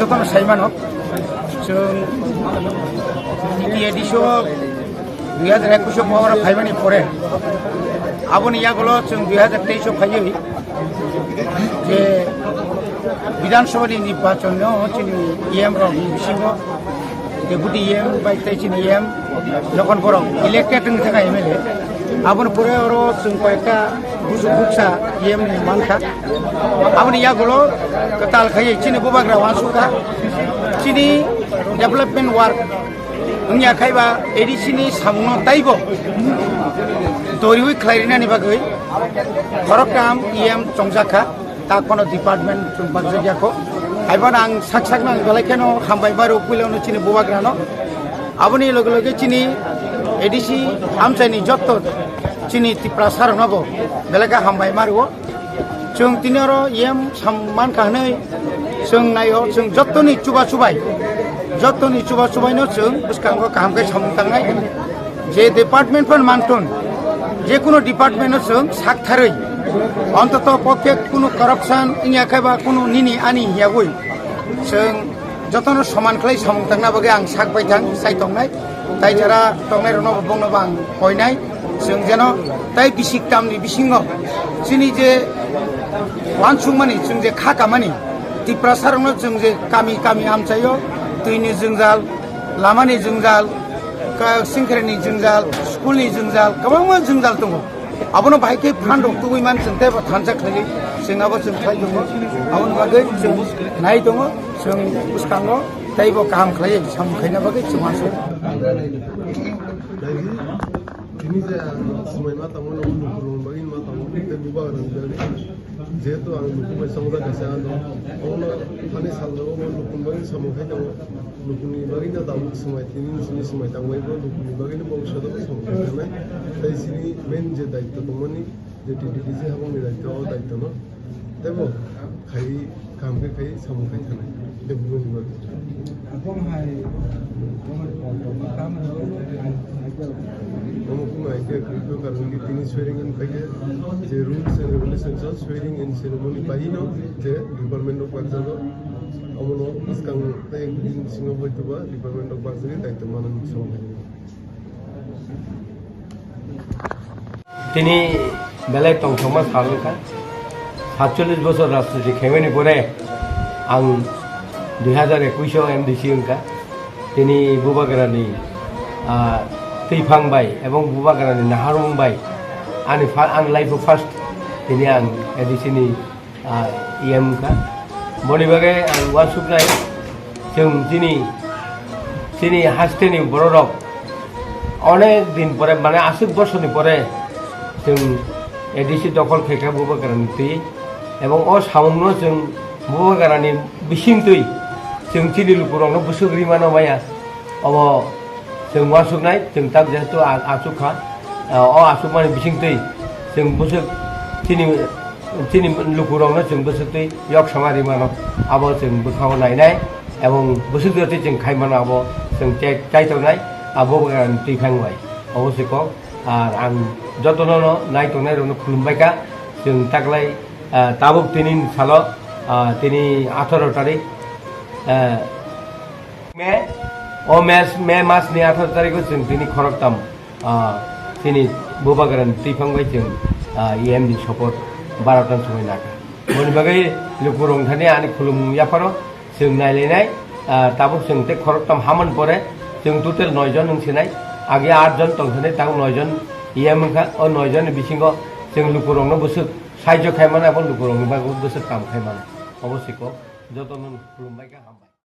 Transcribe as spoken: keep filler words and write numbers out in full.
Jotono sai mano, chwng T T A D C o dui hajar ekush o power o phaimani pore, aboni yagulo chwng dui hajar teis o phaiwi je Bidhan Sabha ni nirbachon no chini E M rok ni bisingo Deputy E M bai tei chini E M jokhon borok elected wngwi thangkha M L A, aboni pore oro chwng koyekta busu buksa E M ni mankha. Aboni yagulo kwtal khaiwi chini bubagra wansukha, chini development work wngya khaiba A D C ni samungno taibo doriwi khlairinani bagwi khoroktham E M chongjakha. Ta kono department chwng bakjak ya kho. Haiphano ang sak sakno ang belai kheno hambai maro puilano chini bubagrano. Aboni loge loge chini A D C amchaini jotto chini Tiprasa rokno bo belai khe hambai maro. Chwng tini oro E M sam mankha hwnwi chwng naio, chwng jottoni chuba chubai, jottoni chuba chubaino chwng bwskango kaham khe samung tangnai. Je department phano mantun, je kuno department no chwng sak tharwi, ontoto pokhe kuno corruption wngya khe ba kuno nini ani hiyagwi chwng jotono soman khlai samung tangna bagwi ang sak bai thang sai tongnai. Tai jara tongnai rokno bo bongno bo ang koinai, chwng jeno tai bisik tamni bisingo chini je wansukmani, chwng je kha kamani, Tiprasa rokno chwng je kami kami amchaio, twini jwngjal, lamani jwngjal, ka-, singkhreni jwngjal, school ni jwngjal, kwbangma jwngjal tongo. Abono bahai khe phan rok tugui man chwng teibo thansa khlaiwi chwng abo chwng khlai tongo. Aboni bagwi chwng nai tongo, chwng bwskango teibo kaham khlaiwi samung khaina bagwi chwng uansuk. Tini je ang swmai ma tangmani, o lukurokni bagwi ma tangmani, tei bubagrani bagwi. Jehetu ang luku bai chongjak kaisa ano, obono thani salrogo bo lukuni bagwi samung khai tongo. Lukuni bagwino tabuk swmai, tini chini swmai tangbai bo lukuni bagwino bhobishoto bo samung khai tongnai. Tei chini main je daityo tongmani, je T T D C habangni daityo, o daityono teibo khai, kaham khe khai samung khai thanai. Tei bumungni bagwi. Abong hai, abong hai pol tongma tamo, ai, ai, ai. Omo kunu idea kwrwi kho, karon khe tini swearing in khaikhe je rules and regulations o swearing in ceremony baino je department rok bakjago, omono bwskang tei ek din bisingo hoitoba department rok bakjagwi daityo manani samung khainai. Tini belai tongthokma sal wngkha. Satchollish bosor rajniti khaimani pore ang dui hajar ekush o M D C wngkha. Tini bubagrani, ah, twiphang bai ebong bubagrani naharmung bai ani fa-, ani life o first tini ang A D C ni ah, E M wngkha. Boni bagwi ang uansuknai, chwng chini, chini hasteni bororok onek din pore, mane aswk bosorni pore chwng A D C dokhol khaikha Bubagrani twi, ebong o samungno chwng Bubagrani bisingtwi chwng chini lukurokno bwswk rimano maya. Obo chwng uansuknai, chwng tak jehetu a-, aswk kha, o aswkmani bisingtwi chwng bwswk chini, chini lukurokno chwng bwswktwi yok sama rimano, abo chwng bwkhao nainai, ebong bwswk jotwi chwng khai mano, abo chwng chai-, chaitongnai, abo twiphang bai. Obo se kok, ar ang jotono no nai tongnairokno khulumbaikha, chwng taklai, ah, tabuk tini salo, ah, tini atharo tarik, ah, May, o May, May masni atharo tarikho chwng tini khoroktham, ah, chini Bubagrani twiphang bai chwng, ah, E M ni support barotan songwi nakha. Boni bagwi lukurok thani ani khulumung yapharo chwng nailainai, ah, tabuk chwng tei khoroktham hamani pore chwng total noi jon wng sinai. Age aat jon tong thani, tabuk noi jon E M wngkha. O noi jonni bisingo chwng lukurokno bwswk sahajyo khai mano, abo lukurokni bagwi bwswk kam khai mano. Obo se kok, jotono khulumbaikha, ham.